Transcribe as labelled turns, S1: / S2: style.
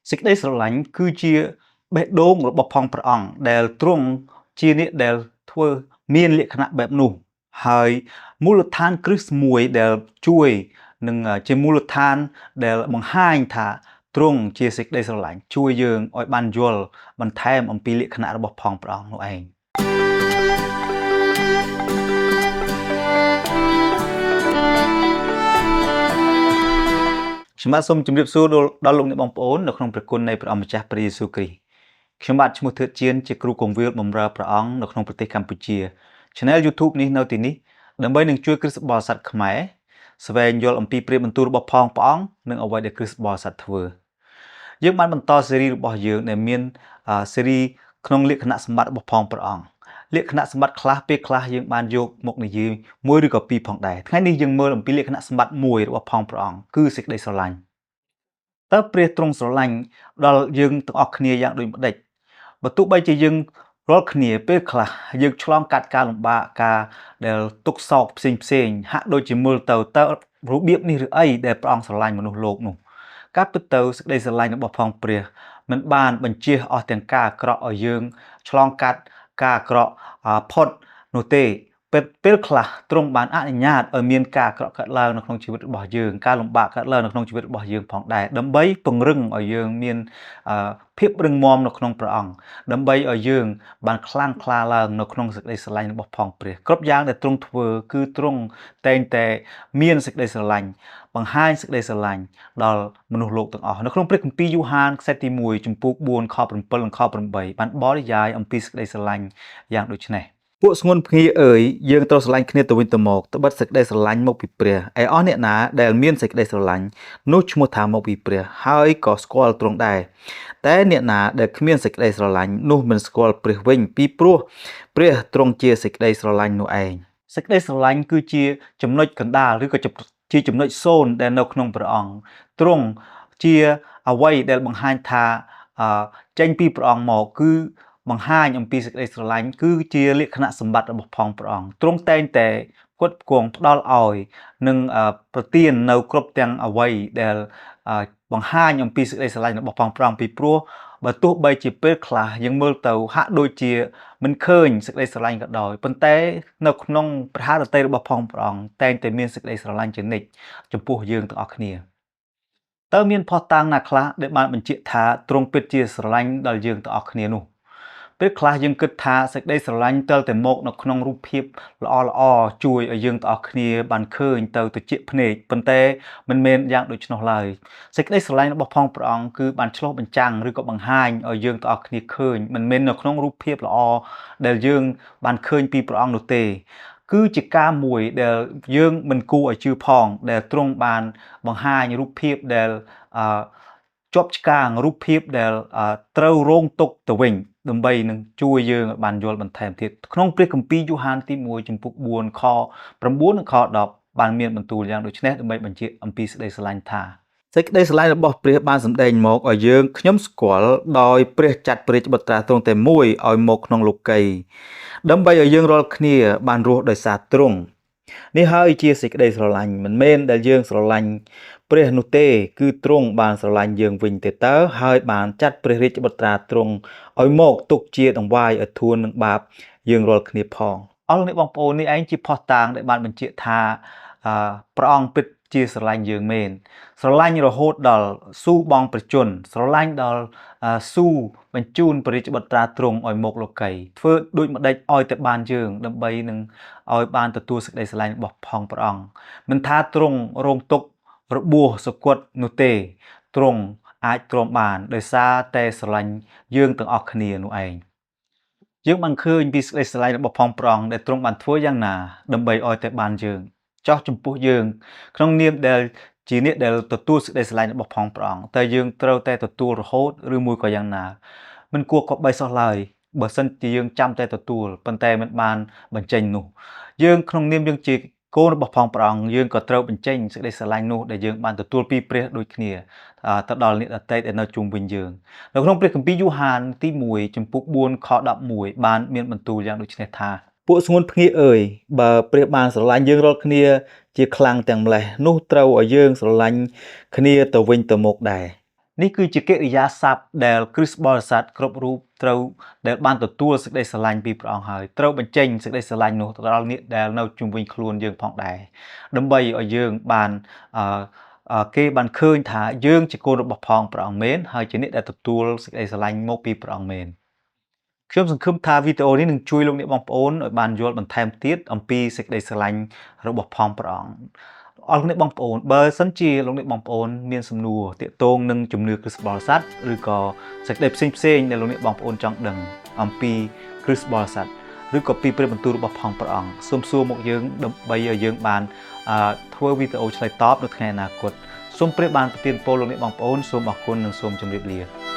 S1: សេចក្តីស្រឡាញ់គឺជាបេះដូងរបស់ផងព្រះអង្គដែលទ្រង់ជាអ្នកដែលធ្វើមានលក្ខណៈបែបនោះហើយមូលដ្ឋានគ្រឹះមួយដែលជួយនឹងជាមូលដ្ឋានដែលបង្ហាញថាទ្រង់ជាសេចក្តីស្រឡាញ់ជួយយើងឲ្យបានយល់បន្ថែមអំពីលក្ខណៈរបស់ផងព្រះអង្គនោះឯងខ្ញុំបាទសូមជម្រាបសួរដល់លោកអ្នកបងប្អូននៅក្នុងព្រះគុណនៃព្រះអម្ចាស់ព្រះយេស៊ូវគ្រីស្ទខ្ញុំបាទឈ្មោះធឿតជៀនជាគ្រូគង្វាលបម្រើព្រះអង្គនៅក្នុងប្រទេសកម្ពុជា Channel YouTube នេះនៅទីនេះដើម្បីនឹងជួយគ្រិស្តបរិស័ទខ្មែរស្វែងយល់អំពីព្រះបន្ទូលរបស់ផងព្រះអង្គនិងអ្វីដែលគ្រិស្តបរិស័ទធ្វើយើងបានបន្តស៊េរីរបស់យើងដែលមានស៊េរីក្នុងលក្ខណៈសម្បត្តិរបស់ផងព្រះអង្គលក្ខណៈសម្បត្តិខ្លះពេលខ្លះយើងបានយកមកនិយាយមួយឬក៏ពីរផងដែរថ្ងៃនេះយើងមើលអំពីលក្ខណៈសម្បត្តិមួយរបស់ផងព្រះអង្គគឺសេចក្តីស្រឡាញ់តើព្រះទ្រង់ស្រឡាញ់ដល់យើងទាំងអស់គ្នាយ៉ាងដូចម្ដេចបើទោះបីជាយើងរាល់គ្នាពេលខ្លះយើងឆ្លងកាត់ការលំបាកការដែលទុក្ខសោកផ្សេងផ្សេងហាក់ដូចជាមើលទៅតើរបៀបនេះឬអីដែលព្រះអង្គស្រឡាញ់មនុស្សលោកនោះការពិតទៅសេចក្តីស្រឡាញ់របស់ផងព្រះមិនបានបញ្ជៀសអស់ទាំងការអាក្រក់ឲ្យយើងឆ្លងកាត់ការអាក្រក់ផុតនោះទេពេលខ្លះទ្រង់បានអនុញ្ញាតឲ្យមានការអាក្រក់កើតឡើងនៅក្នុងជីវិតរបស់យើងការលំបាកកើតឡើងនៅក្នុងជីវិតរបស់យើងផងដែរដើម្បីពង្រឹងឲ្យយើងមានភាពរឹងមាំនៅក្នុងព្រះអង្គដើម្បីឲ្យយើងបានខ្លាំងក្លាឡើងនៅក្នុងសេចក្តីស្រឡាញ់របស់ផងព្រះគ្រប់យ៉ាងដែលទ្រង់ធ្វើគឺទ្រង់តែងតែមានសេចក្តីស្រឡាញ់បង្ហាញសេចក្តីស្រឡាញ់ដល់មនុស្សលោកទាំងអស់នៅក្នុងព្រះគម្ពីរយ៉ូហានខ្សែទី1ជំពូក4ខ7និងខ8បានបរិយាយអំពីសេចក្តីស្រឡាញ់យ៉ាងដូចនេះពួកស្ងួនភ្ងាអើយយើងត្រូវស្រឡាញ់គ្នាទៅវិញទៅមកត្បិតសេចក្តីស្រឡាញ់មកពីព្រះឯអស់អ្នកណាដែលមានសេចក្តីស្រឡាញ់នោះឈ្មោះថាមកពីព្រះហើយក៏ស្គាល់ទ្រង់ដែរតែអ្នកណាដែលគ្មានសេចក្តីស្រឡាញ់នោះមិនស្គាល់ព្រះវិញពីព្រោះព្រះទ្រង់ជាសេចក្តីស្រឡាញ់នោះឯងសេចក្តីស្រឡាញ់គឺជាចំណុចកណ្ដាលឬក៏ជាចំណុចសូន្យដែលនៅក្នុងព្រះអង្គទ្រង់ជាអ្វីដែលបង្ហាញថាចេញពីព្រះអង្គមកគឺបង្ហាញអំពីសេចក្តីស្រឡាញ់គឺជាលក្ខណៈសម្បត្តិរបស់ផងព្រះអង្គទ្រង់តែងតែផ្គត់ផ្គង់ផ្ដល់ឲ្យនិងប្រទាននៅគ្រប់ទាំងអ្វីដែលបង្ហាញអំពីសេចក្តីស្រឡាញ់របស់ផងព្រះអង្គពីព្រោះបើទោះបីជាពេលខ្លះយើងមើលទៅហាក់ដូចជាមិនឃើញសេចក្តីស្រឡាញ់ក៏ដោយប៉ុន្តែនៅក្នុងព្រះハរតីរបស់ផងព្រះអង្គតែងតែមានសេចក្តីស្រឡាញ់ជានិច្ចចំពោះយើងទាំងអស់គ្នាតើមានភស្តុតាងណាខ្លះដែលបានបញ្ជាក់ថាទ្រង់ពិតជាស្រឡាញ់ដល់យើងទាំងអស់គ្នានោះពេលខ្លះយើងគិតថាសេចក្តីស្រឡាញ់ទើបតែមកនៅក្នុងរូបភាពល្អល្អជួយឲ្យយើងទាំងអស់គ្នាបានឃើញទៅត្រចៀកភ្នែកប៉ុន្តែមិនមែនយ៉ាងដូច្នោះឡើយសេចក្តីស្រឡាញ់របស់ផងព្រះអង្គគឺបានឆ្លុះបញ្ចាំងឬក៏បង្ហាញឲ្យយើងទាំងអស់គ្នាឃើញមិនមែននៅក្នុងរូបភាពល្អដែលយើងបានឃើញពីព្រះអង្គនោះទេគឺជាការមួយដែលយើងមិនគួរឲ្យជឿផងដែលទ្រង់បានបង្ហាញរូបភាពដែលជាប់ឆ្កាងរូបភាពដែលត្រូវរងទុក្ខទៅវិញដើម្បីនឹងជួយយើងឲ្យបានយល់បន្ថែមទៀតក្នុងព្រះគម្ពីរយ៉ូហានទី1ជំពូក4ខ9និងខ10បានមានបន្ទូលយ៉ាងដូចនេះដើម្បីបញ្ជាក់អំពីសេចក្តីស្រឡាញ់ថាសេចក្តីស្រឡាញ់របស់ព្រះបានសម្ដែងមកឲ្យយើងខ្ញុំស្គាល់ដោយព្រះចាត់ព្រះរាជបុត្រាទ្រង់តែមួយឲ្យមកក្នុងលោកីដើម្បីឲ្យយើងរាល់គ្នាបានរស់ដោយសារទ្រង់នេះហើយជាសេចក្តីស្រឡាញ់មិនមែនដែលយើងស្រឡាញ់ព្រះនោះទេគឺទ្រង់បានស្រឡាញ់យើងវិញទេតើហើយបានចាត់ព្រះរាជបុត្រាទ្រង់ឲ្យមកទុកជាដង្វាយឲ្យធួននឹងបាបយើងរាល់គ្នាផងអស់លោកអ្នកបងប្អូននេះឯងជាភស្តុតាងដែលបានបញ្ជាក់ថាព្រះអង្គពិតជាស្រឡាញ់យើងមែនស្រឡាញ់រហូតដល់ស៊ូបងប្រជជនស្រឡាញ់ដល់ស៊ូបញ្ជូនព្រះរាជបុត្រាទ្រង់ឲ្យមកលោកីធ្វើដូចម្ដេចឲ្យតែបានយើងដើម្បីនឹងឲ្យបានទទួលសេចក្តីស្រឡាញ់របស់ផងព្រះអង្គមិនថាទ្រង់រងទុក្ខរបួសសុគតនោះទេទ្រង់អាចទ្រាំបានដោយសារតែស្រឡាញ់យើងទាំងអស់គ្នានោះឯងយើងបានឃើញពីសេចក្តីស្រឡាញ់របស់ផងព្រះអង្គដែលទ្រង់បានធ្វើយ៉ាងណាដើម្បីឲ្យតែបានយើងចោះចំពោះយើងក្នុងនាមដែលជាអ្នកដែលទទួលសេចក្តីស្រឡាញ់របស់ផងព្រះអង្គតែយើងត្រូវតែទទួលរហូតឬមួយក៏យ៉ាងណាមិនគួរគប្បីសោះឡើយបើសិនជាយើងចាំតែទទួលប៉ុន្តែមិនបានបញ្ចេញនោះយើងក្នុងនាមយើងជាកូនរបស់ផងព្រះអង្គយើងក៏ត្រូវបញ្ចេញសេចក្តីស្រឡាញ់នោះដែលយើងបានទទួលពីព្រះដូចគ្នាទៅដល់អ្នកដទៃដែលនៅជុំវិញយើងនៅក្នុងព្រះគម្ពីរយ៉ូហានទី1ជំពូក4ខ11បានមានបន្ទូលយ៉ាងដូចនេះថាពួកស្ងួនភ្ងាអើយបើព្រះបានស្រឡាញ់យើងរាល់គ្នាជាខ្លាំងទាំងម្លេះនោះត្រូវឲ្យយើងស្រឡាញ់គ្នាទៅវិញទៅមកដែរ នេះគឺជាកិរិយាសព្ទដែលគ្រិស្តបរិស័ទគ្រប់រូបត្រូវដែលបានទទួលសេចក្តីស្រឡាញ់ពីព្រះអង្គហើយត្រូវបញ្ចេញសេចក្តីស្រឡាញ់នោះទៅដល់អ្នកដែលនៅជុំវិញខ្លួនយើងផងដែរដើម្បីឲ្យយើងបានអឺគេបានឃើញថាយើងជាកូនរបស់ផងព្រះអង្គមែនហើយជាអ្នកដែលទទួលសេចក្តីស្រឡាញ់មកពីព្រះអង្គមែនខ្ញុំសង្ឃឹមថាវីដេអូនេះនឹងជួយលោកអ្នកបងប្អូនឲ្យបានយល់បន្ថែមទៀតអំពីសេចក្តីស្រឡាញ់របស់ផងព្រះអង្គអរលោកអ្នកបងប្អូនបើសិនជាលោកអ្នកបងប្អូនមានសំណួរទាក់ទងនឹងជំនឿគ្រិស្តបរិស័ទឬក៏សេចក្តីផ្សេងផ្សេងដែលលោកអ្នកបងប្អូនចង់ដឹងអំពីគ្រិស្តបរិស័ទឬក៏ពីព្រះបន្ទូលរបស់ផងព្រះអង្គសូមសួរមកយើងដើម្បីឲ្យយើងបានធ្វើវីដេអូឆ្លើយតបនៅថ្ងៃអនាគតសូមព្រះបានប្រទានពរលោកអ្នកបងប្អូនសូមអរគុណនិងសូមជម្រាបលា។